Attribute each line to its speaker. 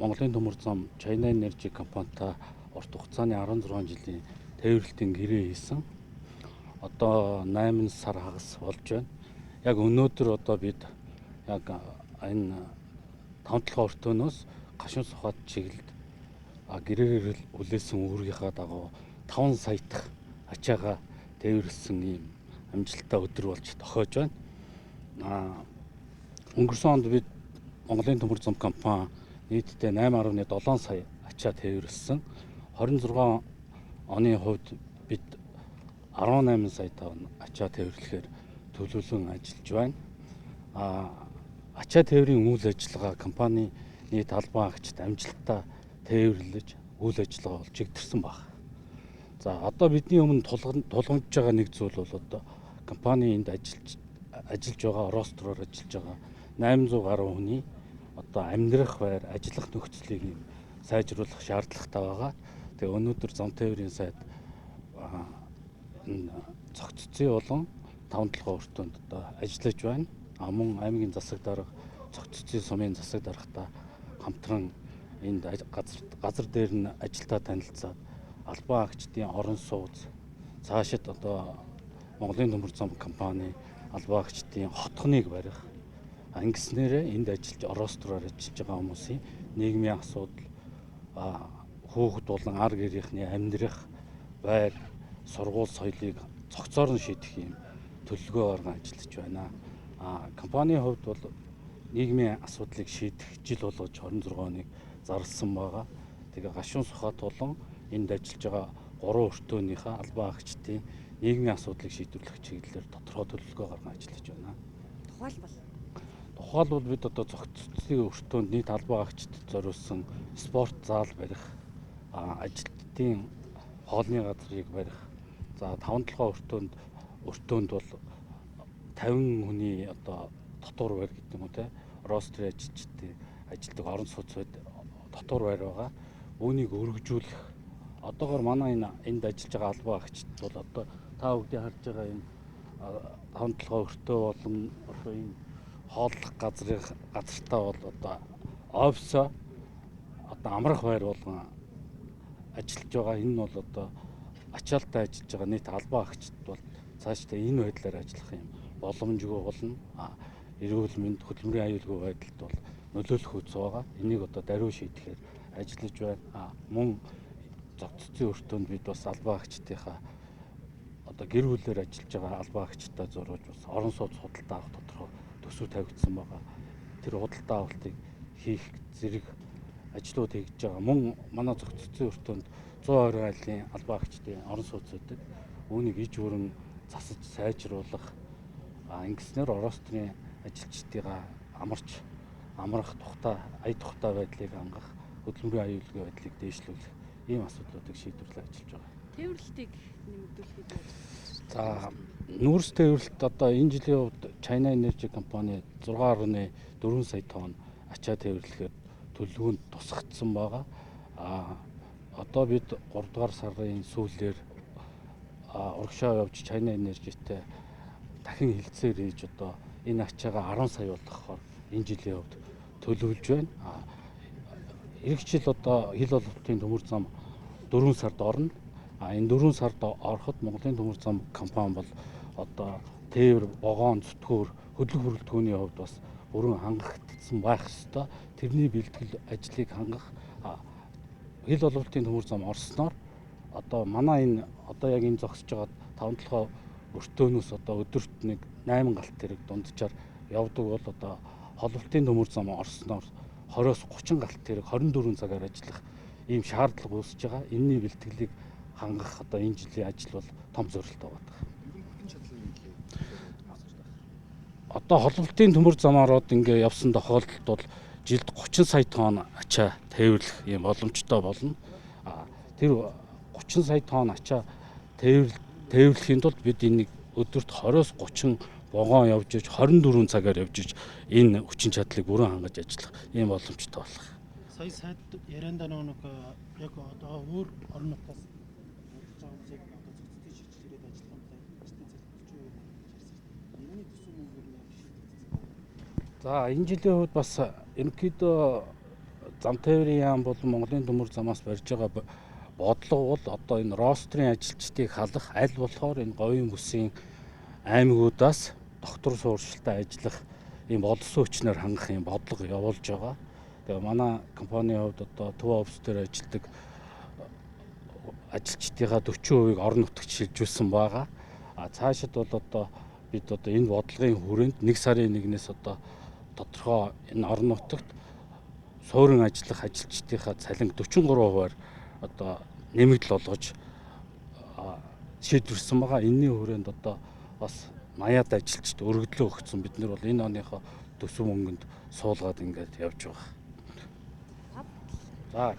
Speaker 1: Монголын төмөр зам China Energy компанитай урт хугацааны 16 жилийн тээвэрлэлтийн гэрээ хийсэн. Одоо 8 сар хагас болж байна. Яг өнөөдөр одоо бид яг энэ таван толгой өртөөнөөс Гашуун Сухад чиглэлд гэрээгээр хүлээсэн үүргийнхаа дагуу 5 сая дахь ачаагаа тээвэрлсэн ийм амжилттай өдөр болж тохиож байна. Өнгөрсөн онд бид Монголын төмөр зам компани нийтдээ 8.7 сая ачаа тээвэрлсэн. 26 оны хувьд бид 18 сая тонн ачаа тээвэрлэхээр төлөвлөн ажиллаж байна. Ачаа тээврийн үйл ажиллагаа компани нийт албан агчид амжилттай тээвэрлэж үйл ажиллагаа бол чигтэрсэн баг. За, одоо бидний өмнө тулгамдж байгаа нэг зүйл бол одоо компани энд ажиллаж байгаа, ростроор ажиллаж байгаа 800 гаруй хүний одоо амьдрах байр, ажиллах нөхцөлийг юм сайжруулах шаардлагатай байгаа. Тэгээ өнөөдөр зам тээврийн сайд энэ Цогцоцын болон таван толгой өртөөнд одоо ажиллаж байна. Мөн аймгийн засаг дарга, Цогцоцын сумын засаг даргатай хамтран энд газар дээр нь ажилдаа танилцаад албан агчдын орон сууц, цаашид одоо Монголын төмөр зам компани албан агчдын хотхоныг барих, ингэснээрээ энд ажиллаж, ростроор ажиллаж байгаа хүмүүсийн нийгмийн асуудал, хүүхэд болон ар гэрийнхний амьдрах байр, сургууль соёлыг цогцоор нь шийдэх юм төлөвлөгөө гарган ажиллаж байна. Компанийн хувьд бол нийгмийн асуудлыг шийдэх жил болгож 26 оныг зарласан байгаа. Тэгээ Гашуун Сухат болон энд ажиллаж байгаа 3 өртөөнийхөө албан агчдын нийгмийн асуудлыг шийдвэрлэх чиглэлээр тодорхой төлөвлөгөө гарган ажиллаж байна. Тухайлбал бид одоо Цогцоцын өртөөнд нийт албан агчдад зориулсан спорт зал барих, ажилтдын хоолны газрыг барих. За, таван толгой өртөөнд бол 50 хүний одоо дотуур байр гэдэг юм уу те, рострын ажилчдын ажилтдаг орон сууц дотуур байр байгаа. Үүнийг өргөжүүлэх. Одоогор манай энэ энд ажиллаж байгаа албан агчид бол одоо та бүгдийн харж байгаа энэ таван толгой өртөө болон одоо энэ хооллох газартаа бол одоо офисоо одоо амрах байр болгон ажиллаж байгаа. Энэ нь бол одоо ачаалттай ажиллаж байгаа нийт албан агчид бол цаашдаа энэ байдлаар ажиллах юм боломжгүй болно. Эрүүл мэнд, хөдөлмөрийн аюулгүй байдалд бол нөлөөлөх үз байгаа. Энийг одоо даруй шийдэхээр ажиллаж байна. Мөн Цогцоцын өртөөнд бид бас албан агчдынхаа одоо гэр бүлээр ажиллаж байгаа албан агчдаа зориулж бас орон сууц худалдаа авах тодорхой төсөв тавигдсан байгаа. Тэр худалдаа авалтыг хийх зэрэг ажлууд хийж байгаа. Мөн манай Цогцоцын өртөөнд 120 айлын албан агчдын орон сууц байдаг. Үүнийг иж бүрэн засаж сайжруулах, ингэснээр рострын ажилчдыгаа амарч амрах тухтай, ая тухтай байдлыг хангах, хөдөлмөрийн аюулгүй байдлыг дээшлүүлэх ийм асуудлуудыг шийдвэрлэх ажиллаж байгаа.
Speaker 2: Тээвэрлэлтийг нэмэгдүүлэх гэж байна.
Speaker 1: За, нүүрс тээвэрлэлт одоо энэ жилийн хувьд China Energy компани 6.4 сая тонн ачаа тээвэрлэхээр төлөвлөгөөнд тусгагдсан байгаа. Одоо бид 3 дугаар сарын сүүлээр урагшаа явж China Energy-тэй дахин хэлцээр хийж одоо энэ ачаагаа 10 сая болгохоор энэ жилийн хувьд төлөвлөж байна. Ирэх жил одоо хил олботын төмөр зам 4 сард орно. Энэ 4 сард ороход Монголын төмөр зам компани бол одоо тээвэр, вагон, зүтгүүр, хөдлөх бүрэлдэхүүний хувьд бас бүрэн хангагдсан байх ёстой. Тэрний бэлтгэл ажлыг хангах, хил олботын төмөр зам орсноор одоо манай энэ одоо яг энэ зогсож байгаа таван толгой өртөөнөөс одоо өдөрт нэг 8 галт тэрэг дунджаар явдаг бол одоо холболтын төмөр зам орсноор 20-оос 30 галт тэрэг 24 цагаар ажиллах ийм шаардлага үүсэж байгаа. Энэний бэлтгэлийг хангах одоо энэ жилийн ажил бол том зорилттой байна. Одоо холболтын төмөр замаар ингээ явсан тохиолдолд бол жилд 30 сая тонн ачаа тээвэрлэх ийм боломжтой болно. Тэр 30 сая тонн ачаа тээвэрлэхийн тулд бид энийг өдөрт 20-оос 30 вагон явж иж 24 цагаар явж иж энэ хүчин чадлыг бүрэн хангаж ажиллах ийм боломжтой болох.
Speaker 3: Сая сайд яриандаа нэг яг одоо өөр орон нутгаас худалдаж байгаа хүмүүсийг одоо Цогцоцын шилжиж ирээд ажиллах юм ажилтны залбирч юу гэж ярьсан шүү дээ. Энэний төсөв мөнгөөр нь яг шийдэгдсэн байна.
Speaker 1: За, энэ жилийн хувьд бас ерөнхийдөө Зам тээврийн яам болон Монголын төмөр замаас барьж байгаа бодлого бол одоо энэ рострын ажилчдыг халах, аль болохоор энэ говийн бүсийн аймагуудаас доктор суурьшилтай ажиллах ийм боловсон хүчнээр хангах юм бодлого явуулж байгаа. Тэгээ манай компанийн хувьд одоо Төв офис дээр ажилладаг ажилчдынхаа 40%-ийг орон нутагт шилжүүлсэн байгаа. А цаашид бол одоо бид одоо энэ бодлогын хүрээнд 1 сарын 1-ээс одоо тодорхой энэ орон нутагт суурин ажиллах ажилчдынхаа цалинг 43%-аар одоо нэмэгдэл болгож шийдвэрсэн байгаа. Энэний хүрээнд одоо бас 80-аад ажилчид өргөдлөө өгсөн. Бид нар бол энэ оныхоо төсөв мөнгөнд суулгаад ингээд явж байгаа. За.